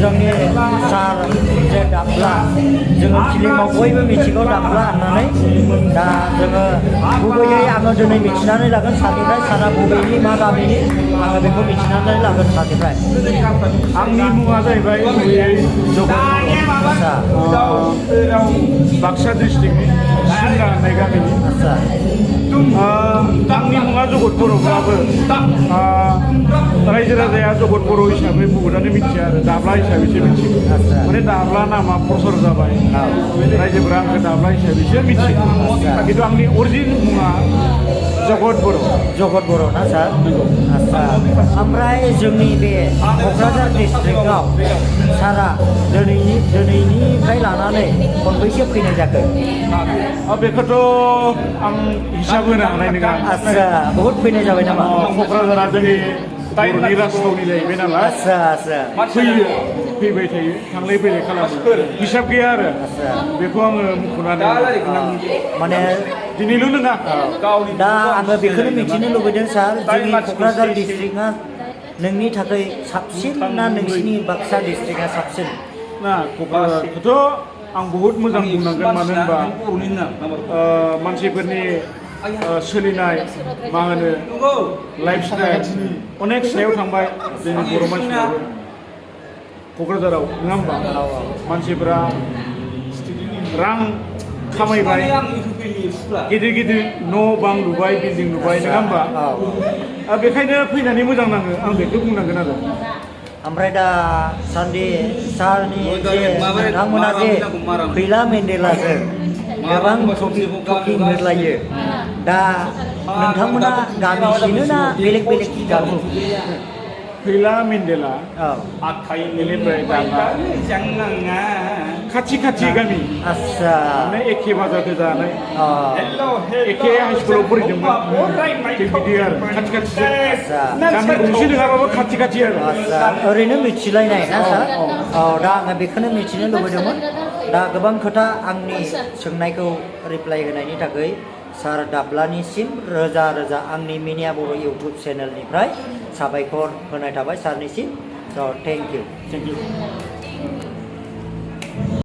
जोंनि सार जे दाब्ला जोङो फिल्माव बयबो मिथिगौ दाब्ला होननानै दा जोङो गुबैयै आङो दिनै मिथिनानै लागोन सारनिफ्राय सारा बबेनि मा गामिनि आङो बेखौ मिथिनानै लागोन सारनिफ्राय। आंनि मुङा जाहैबाय गुबैयै आदसा बाक्सा डिस्ट्रिक्टनि सिमला होननाय गामिनि। आदसा आंनि मुङा जगत बर'ब्लाबो रायजो राजाया जगत बर' हिसाबै बहुतानो मिथिया आरो दाब्ला हिसाबैसो मिथियो। माने दाब्ला नामा प्रसार जाबाय रायजोफोरा आंखौ दाब्ला हिसाबैसो मिथियो। खिन्थु आंनि अरिजिन मुङा जगत बर'। जगत बर' ना सार? आदसा ओमफ्राय जोंनि बे क'क्राझार डिस्ट्रिक्टआव सारा दिनैनिफ्राय लानानै खनबैसे फैनाय जाखो? बेखौथ' आं हिसाब होनो हानाय नङा। आदसा बहुद फैनाय जाबाय नामा? क'क्राझारा जोंनि बर'नि राजथावनि जाहैबाय नालाय। आदसा आदसा फैयो फैबाय थायो थांलाय फैलाय खालामो हिसाब गैया आरो बेखौ आङो मुख'नानै माने दिनैल' नङा। दा आङो बेखौनो मिथिनो लुबैदों सार जोंनि क'क्राझार डिस्ट्रिक्टआ नोंनि थाखाय साबसिन ना नोंसिनि बाक्सा डिस्ट्रिक्टआ साबसिन? ना क'क्राझारखौथ' आं बहुद मोजां बुंनांगोन मानो होनबा मानसिफोरनि सोलिनाय मा होनो लाइफ स्टाइल अनेक सायाव थांबाय जोंनि बर' मानसिफ्राबो क'क्राझाराव नङा होमबा मानसिफोरा रां खामायबाय गिदिर गिदिर न' बां लुबाय बिल्डिं लुबाय नङा होमबा बेखायनो फैनानै मोजां नाङो आं बेखौ बुंनांगोन आरो। ओमफ्राय दा सारनि जे नोंथांमोना जे फैला मेन्देलाजों गोबां टकिं होलायो दा नोंथांमोना गामिसेनो ना बेलेग बेलेग गामि? फैला मेन्देला बेनिफ्राय खाथि खाथि गामि। आदसा माने एखे बाजारखौ जानाय एखे हाइ स्कुलाव फरायदोंमोन थिग बिदि आरो खाथि खाथि गामि गंसे नङाबाबो खाथि खाथि आरो। आदसा ओरैनो मिथिलायनाय ना सार? औ दा आङो बेखौनो मिथिनो लुबैदोंमोन। दा गोबां खोथा आंनि सोंनायखौ रिप्लाइ होनायनि थाखाय सार दाब्लानिसिम रोजा रोजा आंनि मिनिया बर' इउटुब चेनेलनिफ्राय साबायखर होनाय थाबाय सारनिसिम। स' थेंक इउ।